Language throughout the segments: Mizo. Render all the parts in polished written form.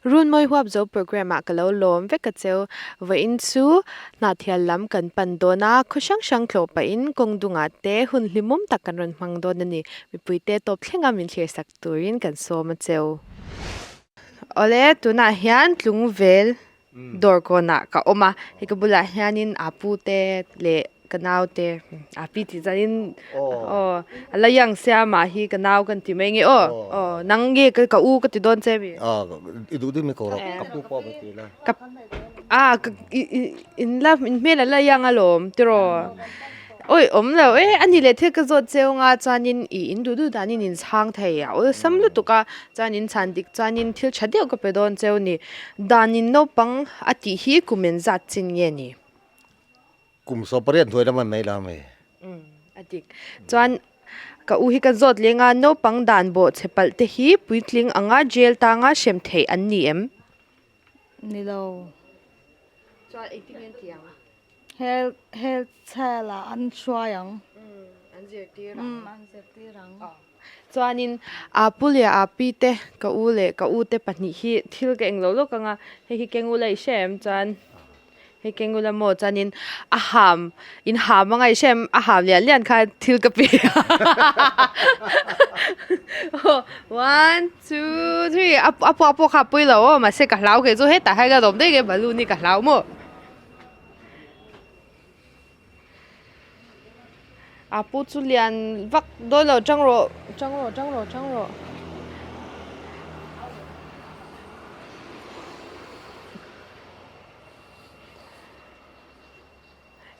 Runmawi huap zo programme ah ka lo lawm vek a cheu. Vawiin chu Hnahthial lam kan pan dawn a, khaw hrang hrang tlawh pahin kawng dungah te hun hlimawm tak kan rawn hmang dawn a ni. Mipuite tawp thlenga min thlir sak turin kan sawm a cheu. Awle, tunah hian Tlungvel dawr kawnah ka awm a, hei ka bulah hianin a pu te leh ka nau te a pi tih chuanin aw a la young sia mah hi ka nau kan ti mai nge aw aw nang nge ka u ka ti dawn che mi aw i duh deuh mi ko rawh ka pu pawh ka ti la ka a ka i i in la in hmel a la young alawm tiraw. Awi awm lo e, a ni leh thil ka zawt cheu anga chuanin ih in duh duh danin in chhang thei a awlsam lutuk a, chuan in chhan dik chuanin thil tha deuh ka pe dawn cheu ni. Danin naupang a tih hi kum en zat chin nge ni? Kum 18 hnuai lam a mai la mai. Umm a dik. Chuan ka u hi ka zawt leng a, naupang dan bawh chhe palh te hi puitling anga jail tanga hrem theih an ni em? Ni lo. Chuan engtin nge an ti ang? Hel hel chhel ah an hruai ang. An zirtir ang. An zirtir ang. Chuanin aa pu leh aa pi te ka u leh ka u te pahnih hi thil ka englo lawk ang a, hei hi keng ula i hre em chuan hei keng ula maw chuanin a ham in ham anga i hre em a ham lian lian kha thil ka pe a one two three a puak pawh kha a pawi lo aw mahse ka hlau kei chu hetah hian ka dawm daih nge balloon hi ka hlau maw. A pu chu lian vak dawn lo tang rawh tang rawh tang rawh tang rawh.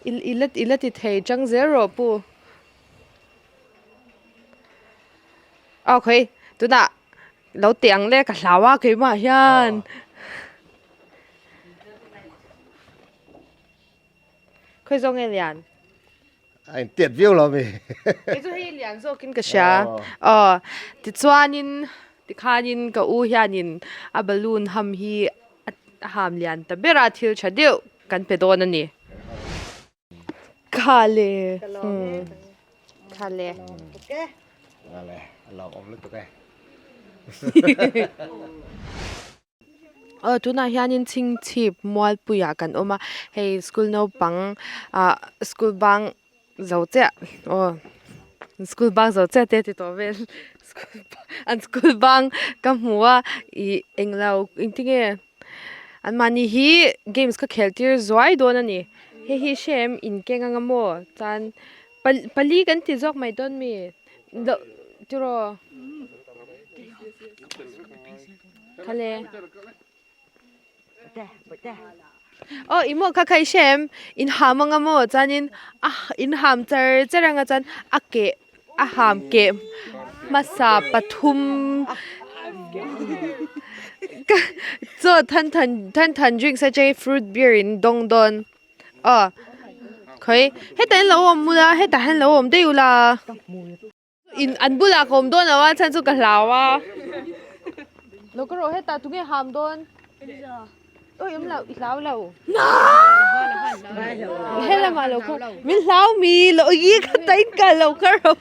I i la i la ti thei tang zel rawh pu. Aw khawi tunah Lo teh ang le ka hlau a keimah hian. Khawi zawk nge lian? A in tiat viau lo mi. Kei chu hei lian zawkin ka hria. Aw tichuanin tikhanin ka u hianin a balloon ham hi a ham lian ta ber a thil tha deuh kan pe dawn a ni. Khale. Khale. Khale. A lawm awm lutuk e. Aw tunah hianin chhingchhip mualpuiah kan awm a hei school naupang ah school bang zo chiah aw school bang zo chiah te ti tawh vel school an school bang ka hmu a ih englo engtinge. Anmahni hi games kha khel tir zuai dawn a ni. Hei hi hre em inkeng anga maw chuan pali kan ti zawk mai dawn mi loh tiraw khale aw i maw kha kha i hre em inham anga maw chuanin a inham char char anga chuan a keh A ham keh hmasa pathum chaw than than than than drinks atangin fruit beer in dawng dawn aw khawi hetah hian lo awm ula hetah hian lo awm daih ula in an bulah ka awm dawn lo a chhan chu ka hlau a lo ka rawh hetah tunge ham dawn. Oi awm lo i hlau lo helamah lo kha min hlau mi lo i ka ta in kal lo ka ro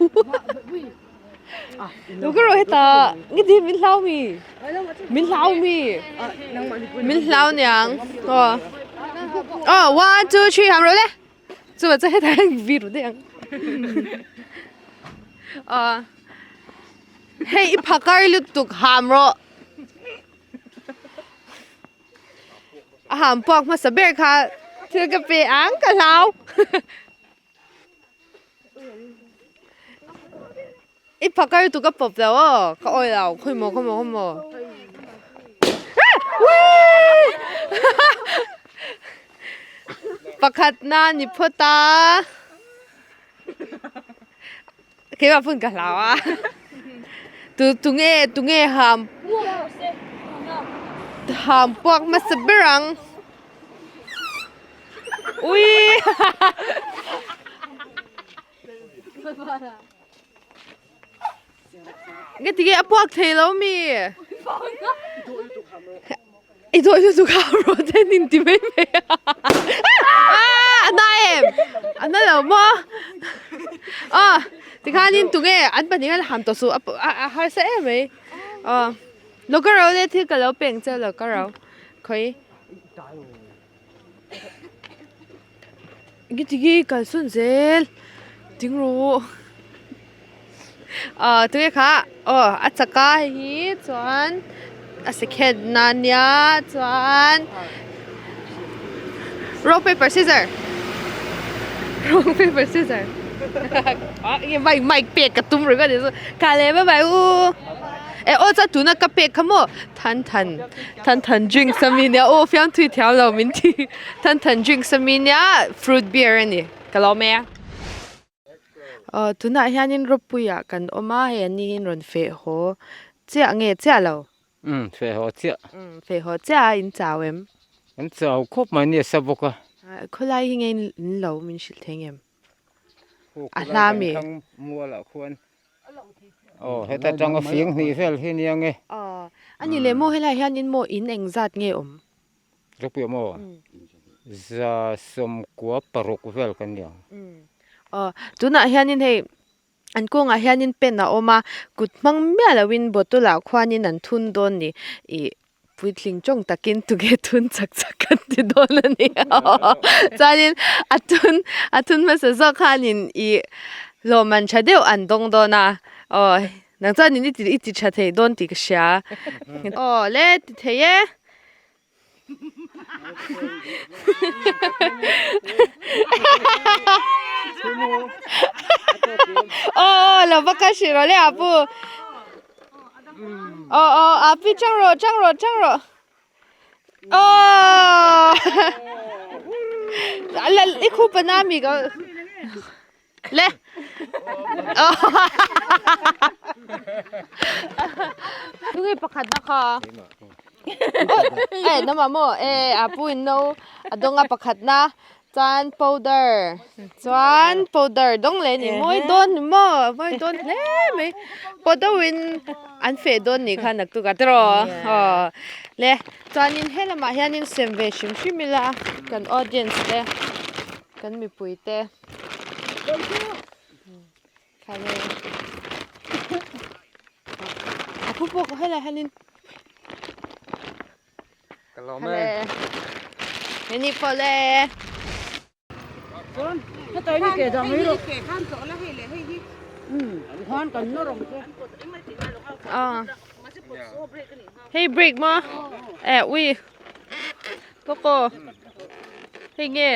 lo ka ro heta nge ti min hlau mi min hlau mi min hlau niang aw aw one two three ham ro le chu chu heta vi ru deuh ang aw hei i phakar lutuk ham rawh. A ham puak hmasa ber kha thil ka pe ang ka hlau. I phakar tu ka pawp lo aw ka awi lo khawi maw khawi maw khawi maw. Pakhat na ni phawt a. Keimah phun ka hlau a. Tu tunge tunge ham ham puak hmasa ber ang. Ui. Nge tige a puak thei lo mi. I dawih lutuk a rawh te nin ti mai mai a. A na em? A na lo maw? Aw tikhanin tunge an pahnih khan ham tawh suh a harsa em mai. Aw. Lo ka ro le thil ka lo peng che lo ka ro. Khoi. Nge ti nge kal sawn zel ding rawh ah tunge kha aw a chak a hei hi chuan a second na ania chuan rock paper scissor rock paper scissor ah enge mic mic pek ka tum ringawt anih chu kha leh bye bye u. E aw chuan tuna ka pek kha maw than than than than drinks a mi nia aw fiamthui thiam lo min ti than than drinks a mi nia fruit beer a ni ka lo awm e. Aw tunah hianin rawpuiah kan awm a hei an ni hi rawn feh haw chiah nge chiah lo? Umm feh haw chiah. Umm feh haw chiah a in chau em? Kan chau khawp mai nia sa bawk a. Khawlai hi nge in lo min hrilh thei ngem? A hla mi. Mualah khuan Aw heta tanga fing hnih vel hi nia nge. Aw a ni leh maw helaiah hianin maw in eng zat nge awm? Ropui maw? 196 vel kan ni ang. Aw tunah hianin hei an kawngah hianin pen a awm a kut hmang miah loin bottle ah khuanin an thun dawn ni ih Puitling tawng takin tunge thun chak chak kan ti dawn a ni chuanin a thun a thun hmasa zawk khanin ih lawmman tha deuh an dawng dawn a aw nang chuanin i ti i ti tha thei dawn tih ka hria aw le ti thei e. Aw aw lo va kal hrih rawh le a pu. Aw aw a pi chang rawh chang rawh chang rawh aw la i khup a na mi ka le aw tunge pakhat na kha eh namah maw eh a pu in no a dawng a pakhat na Chuan powder chuan powder dawng leh ni mawi dawn ni maw mawi dawn hle mai powder in an feh dawn nih kha naktuk ah tiraw aw le chuanin he lamah hianin sem ve hrim hrim ila kan audience te kan mipui te khale a phu pawh helaiah hianin. Ka lawm e. Heni pawh le. Chuan hetai ni ke dang hi rawh. Khan kan na rawng chu. Ah. Hei break ma. Eh ui. Koko. Hei nge.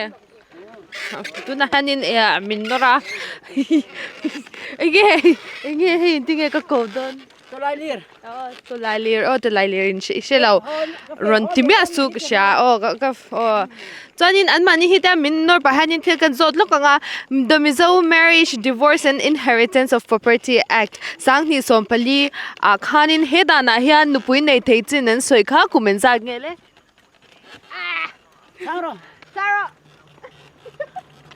Tuna hianin eh min nawr a. Enge enge hei engtin nge ka ko dawn. Tawlailir. Aw tawlailir aw tawlailir in hre hre lo rawn ti miah chu ka hria aw ka ka aw chuanin anmahni hi te min nawr pah hianin thil kan zawt lawk ang a the Mizo Marriage Divorce and Inheritance of Property Act 2014 ah khanin he danah hian nupui nei thei chin an sawi kha kum engzat nge le. Sang rawh. Sang rawh.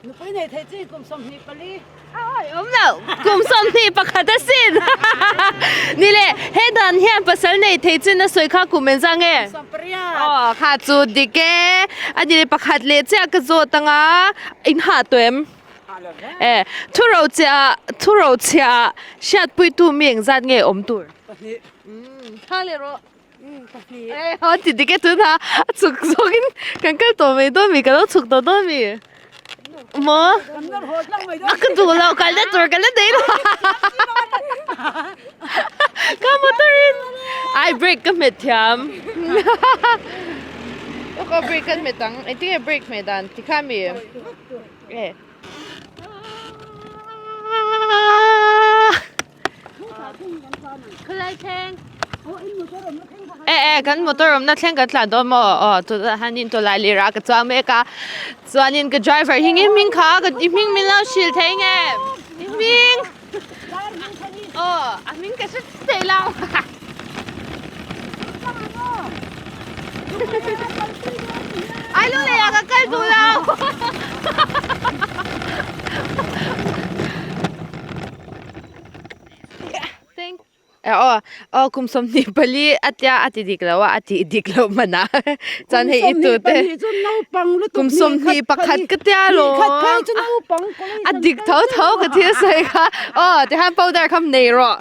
Nupui nei thei chi kum 24. Oi awm lo. Kum 21 a sin. Ni le he dan hian pasal nei thei chin a sawi kha kum engzah nge? 18. Aw kha chu dik e. A ni le pakhat leh chiah ka zawt anga in hah tawh em? E thu ro chiah thu ro chhiah hriatpuitu mi engzat nge awm tur? Pahnih. Kha leh rawh. Eh haw ti dik e tun ha a chhuk zawkin kan kal tawh mai dawn mi ka lo chhuk tawh dawn mi maw a ka duh lo kalna tur ka la nei lo ka motor in ai brake ka hmet thiam ka brake ka hmet ang engtin nge brake hmeh dan ti kha mi eh. Khawlai thleng eh eh kan motor awmna thleng kan tlan dawn maw aw chutah hianin tawlailir ah ka chuang mek a chuanin ka driver hi nge hming kha ka i hming min lo hrilh thei nge i hming aw a hming ka hre thei lo ai lu leh ah ka kal duh lo. Aw aw kum 24 a tia a ti dik lo a a tih dik loh hman a chuan hei i tu te kum 21 ka tia lo a dik tho tho ka thil sawi kha aw tikhan powder kha nei rawh.